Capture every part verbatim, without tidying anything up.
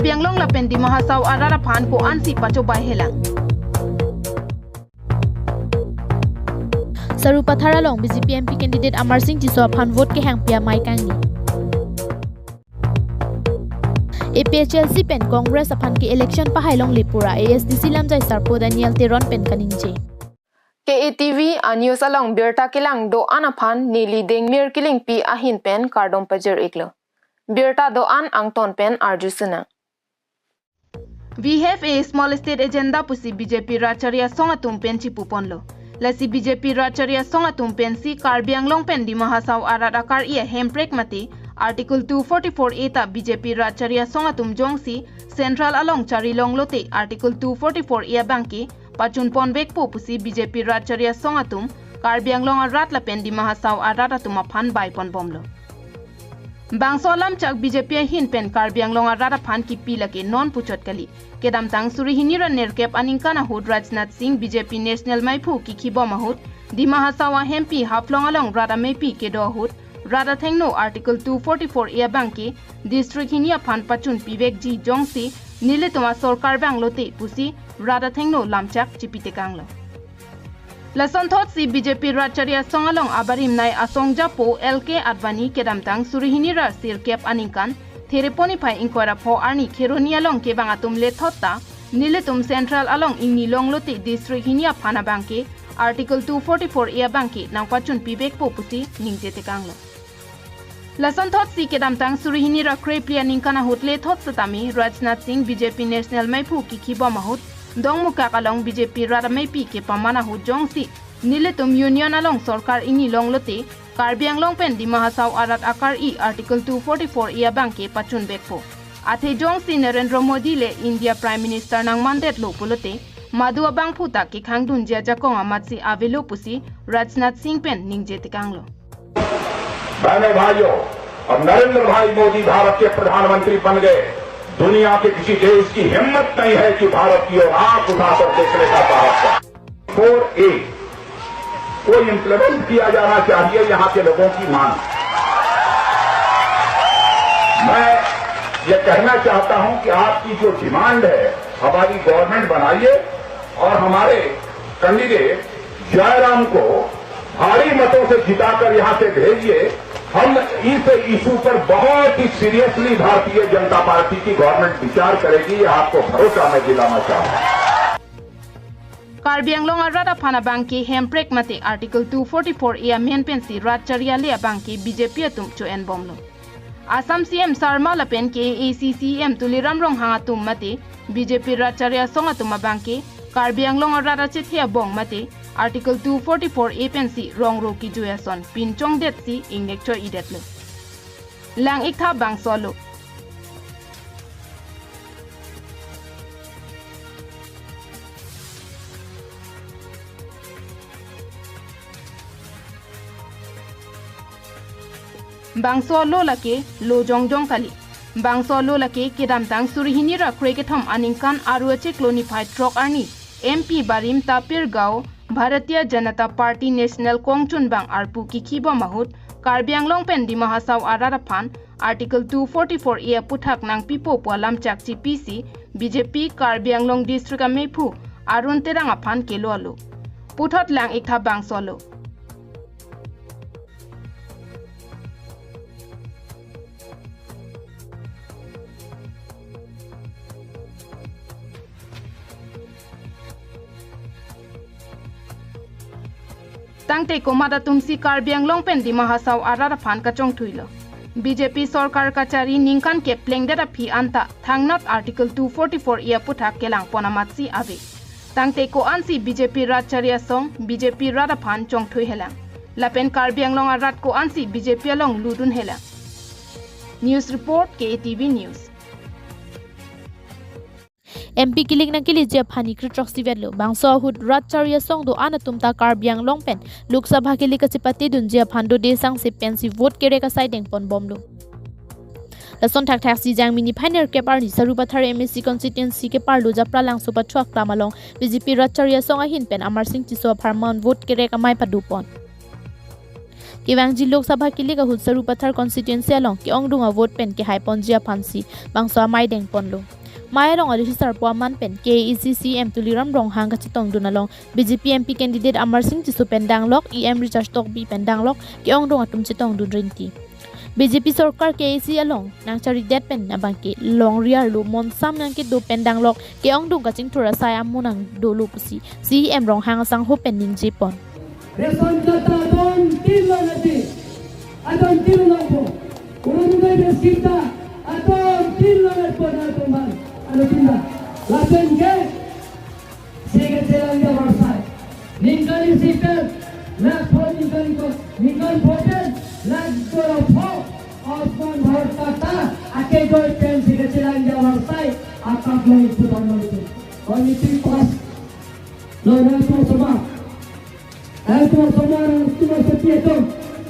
Karbi Anglong lapen Dima Hasao arat aphan ko-ansi pachobai helang. Sarupathar along B J P M P candidate Amarsing Tisso aphan vote kehangpi amei kangni. A P H L C pen Congress aphan ke election pahai longle pura A S D C lamjai sarpo Daniel Teron pen kaningje. K A T V a-news along birta kelang do-an aphan neli Dengmir Killingpi ahin pen kardom pajir-iklo. Birta do-an angton pen arju sinang. We have a small state agenda pusi B J P rat chari asong atum pen chipuponlo. Lasi B J P rat chari asong atum pensi Karbi Anglong pen Dima Hasao arat akar-i ahemprek mate Article two forty-four A ta B J P rat chari asong atum jongsi Central along chari longlote Article two forty-four A abangke pachunponvekpo pusi B J P rat chari asong atum Karbi Anglong arat lapen Dima Hasao arat atum aphan baiponbomlo. Bangso alamchak B J P ahin pen Karbi Anglong arat aphan kipi lake non puchot kali. Kedamtang suri hini ra nerkep aningkan ahut Rajnath Singh B J P National Meiphu kikhibom ahut, Dima Hasao ahempi Haflong along rat ameipi kedo ahut, rat athengno Article two forty-four A abangke district hini aphan pachunpivekji jongsi nelitum asorkar vanglote pusi rat athengno lamchak chipitekanglo. Lasonthotsi B J P rat chari asong along abarim nei asong japo L K Advani kedamtang suri hini ra sirkep aningkan Thereponi phai ingkoi ra pho arni Kheroni along kevang atum lethot ta nelitum Central along ingni longlote district hini aphan abangke Article two forty-four A abangke nangpachunpivekpo pusi ningjetekanglo. Lasonthotsi kedamtang suri hini ra krephli aningkan ahut lethot setame Rajnath Singh B J P National Meiphu kikhibom ahut Dongmukak along B J P rat ameipi kepaman ahut jongsi nelitum Union along sorkar ingni longlote Karbi Anglong pen Dima Hasao arat akar-i Article two forty-four A abangke pachunvekpo. Athe jongsi Narendra Modi le India Prime Minister nangmandetlo pulote madu abangphu ta kekhangdunji ajakong amatsi avelo pusi Rajnath Singh pen ningjetekanglo. बहनों भाइयों, अब नरेंद्र भाई मोदी भारत के प्रधानमंत्री बन गए। दुनिया के किसी देश की हिम्मत नहीं है कि भारत की ओर आंख उठाकर देखने का भारत का। फोर ए को इम्प्लीमेंट किया जाना चाहिए, यहाँ के लोगों की मांग। मैं ये कहना चाहता हूं कि आपकी जो डिमांड है, हमारी गवर्नमेंट बनाइए और हमारे कैंडिडेट जयराम को भारी मतों से जिताकर यहाँ से भेजिए। हम इस इशू पर बहुत ही सीरियसली भारतीय जनता पार्टी की गवर्नमेंट विचार करेगी, ये आपको भरोसा मैं दिलाना चाहूंगा। Karbi Anglong arat aphan abangke hemprek mate Article two forty-four A amen pensi rat chari ale abangke B J P atum cho-enbomlo. Assam C M Sarma lapen K A A C C E M Tuliram Ronghang atum mate B J P rat chari asong atum abangke Karbi Anglong arat achethe abong mate Article two forty-four A pensi rongro kijui ason pinchongdetsi ingnek choi-idetlo. Lang-iktha bangso alo. Bangso alo lake lo jongjong kali. Bangso alo lake kedamtang suri hini ra krekethom aningkan Aru achiklo niphai throk arni M P barim Tapir Gao Bharatiya Janata Party National Kongchunbang arpu kikhibom ahut Karbi Anglong pen Dima Hasao arat aphan Article two forty-four A aputhak nangpipo pu alamchak chipisi B J P Karbi Anglong District ameiphu Arun Terang aphan kelo alo. Puthot lang-iktha bangso alo. Tangte komat atumsi Karbi Anglong pen Dima Hasao arat aphan kachongthuilo. B J P sorkar kachari ningkan kep plengdet aphi anta thangnat Article two forty-four A aputhak kelangpon amatsi ave. Tangte ko-ansi B J P rat chari asong B J P rat aphan chongthui helang. Lapen Karbi Anglong arat ko-ansi B J P along ludun helang. News report, K A T V News. M P kilik nangkiliji aphan ni kre throksi vetlo. Bangso ahut rat chari asong do-an atum ta Karbi Anglong pen Lok Sabha kilik kachipatedunji aphan dode sangse pensi vote kerek asai dengponbomlo. Lason thakthaksi Jangmi niphai nerkep arni Sarupathar M A C constituency keparlo Japralangso Pachuaklam along B J P rat chari asong ahin pen Amarsing Tisso apharman vote kerek amei padopon. Kevangji Lok Sabha kilik ahut Sarupathar constituency along ke-ongdung a-vote pen kehai ponji aphansi bangso amei dengponlo. Mei along alusi sarpo aman pen K A A C C E M Tuliram Ronghang kachetongdun along B J P M P candidate Amarsing Tisso pen danglok, E M Richard Tokbi pen danglok ke-ongdung atum chetongdun rinti. B J P sorkar K A A C along nangcharidet pen abangke longri arlo monsam nangkedo pen danglok ke-ongdung kachingthur asai amo nangdolo pusi C E M Ronghang asangho pen ningjepon. Ration kata adon tin lo nati, adon tin lo po. Urun udah dia kita adon tin lo nati po na teman. Ano tinda. Lapen ke si kachelangji avarsai. Ningkan isi pen, lakh pho ningkan ko, ningkan pho pen, lakh dua pho, Ayushman Bharat kata, ake doi pen si kachelangji avarsai, atak lo itu dan lo itu. Kami itu pas, lo na itu sama. Itu sama, itu sama itu.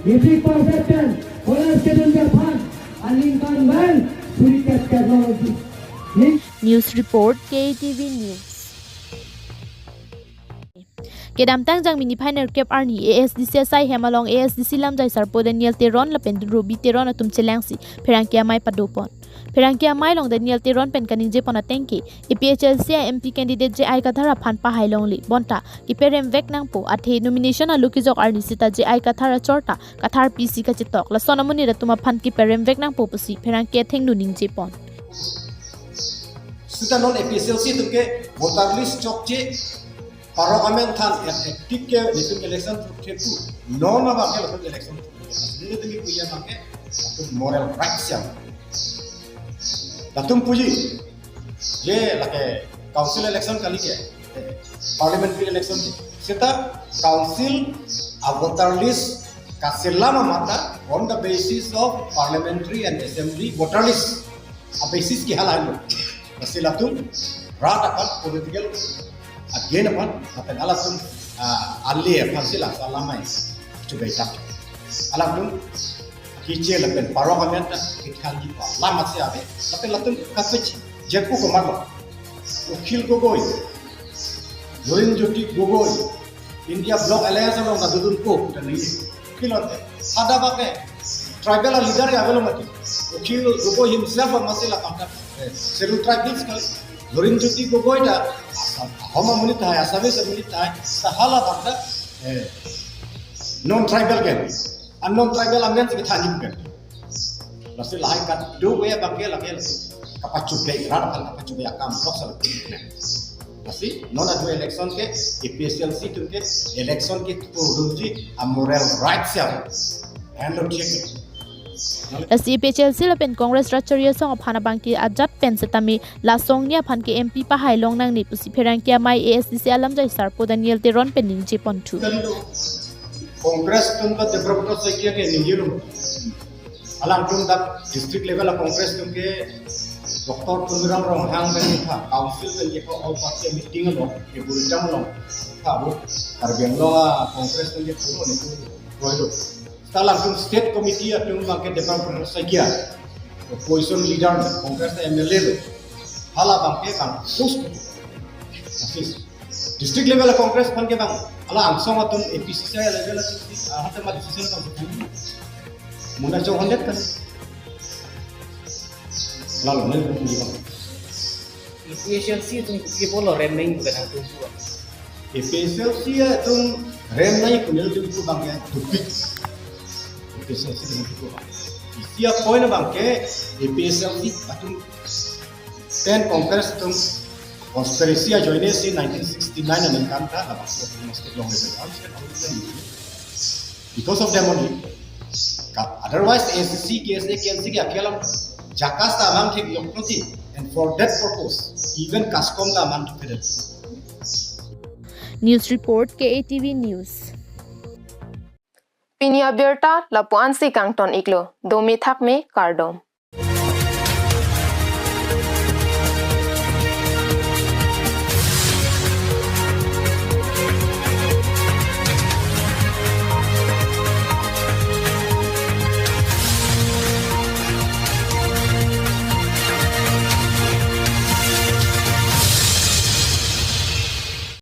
Itu pas pen, kolas kedun japan, aningkan ban, suri kat kat lo itu. Ning- News report, K T V News. Kedamtang Jangmi niphai nerkep arni A S D C asai hem along A S D C lamjai sarpo Daniel Teron lapen Robi Teron atum chelangsi pherangke amei padopon. Pherangke amei along Daniel Teron pen kaningjepon ateng ke A P H L C a M P candidate J I Kathar aphan pahai longle bonta keperemvek nangpo, athe nomination alo kejok arni sita J I Kathar achor ta Kathar P C kachetok, lason amonit atum aphan keperemvek nangpo pusi pherangke athengno ningjepon. Sita non A P H L C atum ke voter list chokche, parok amen than, eh, eh, tik ke nelitum election thurkhe pu, non abangke latum election thurkhe. Nelitum puya abangke latum moral rights ya. Latum puji, je lake council election kali ke, eh, parliamentary election ke. Sita council a voter list kaselam amat ta on the basis of parliamentary and assembly voter list. A basis ke hala lo. Lasi latum rat aphan political again aphan, lapen halatum, ah, ale aphan si la salamai chubai tak. Halatum kiche lapen parok amen ta kithang di pa. Lamat si ave, lapen latum kapech jepu komat lo. Akhil Gogoi, Lurinjyoti Gogoi, India Bloc Alliance along ta dodunpo, dan ini. Kilon te, ada pakai tribal leader ya belum mati. Akhil Gogoi himself masih lah kata, eh, Scheduled Tribes kali. Lurinjyoti Gogoi ta, Assam, Assam amonit hai, Assamese amonit hai, sahala kata, eh, non tribal kan. Unknown tribal amen si kithani kan. Lasi lahai kadokave abangke lake kapachubei, rat aphan kapachubei akam dok sala. Lasi non adu election ke A P H L C atum ke election ke purunji a moral rights ya. And lo check. Lasi A P H L C lapen Congress rat chari asong aphan abangke ajat pen setame la asong ni aphan ke M P pahai long nangne pusi pherangke amei A S D C alamjai sarpo Daniel Teron pen ningjeponthu. Congress atum ba Debabrata Saikia ke ningje lo. Alangtum dak district level a Congress atum ke Doctor Tuliram Ronghang pen nitha council pen ke all party meeting along ke Buritam along tha bo Karbi Anglong a Congress atum ke puro ni puro lo. Alangtum state committee atum abangke Debabrata Saikia, opposition leader, Congress M L A lo. Hala abangke kang sus. Asis. District level a Congress aphan ke bang, ala angsong atum A P C C level a, ah, hatta ma decision bang. Muna chong hundred kan. Lalu, nel pun di bang. A P H L C atum ke bolo rem nangji pu kadang atum pu. A P H L C atum rem nangji pu nelitum pu abangke dupik. A P H L C atum pu abang. Isi a point abangke A P H L C atum pen Congress atum conspiracy ajoine si nineteen sixty-nine aningkan ta labangso atum mesti long level. Because of them only. Ka-, otherwise, A S D C, K S A, K N C ke akelang jakas ta amang thek yok noti. And for that purpose, even CASCOM ta amang thek. News report, K A T V News. Pini abirta lapu-an si kangton iklo, dome thakme kardom.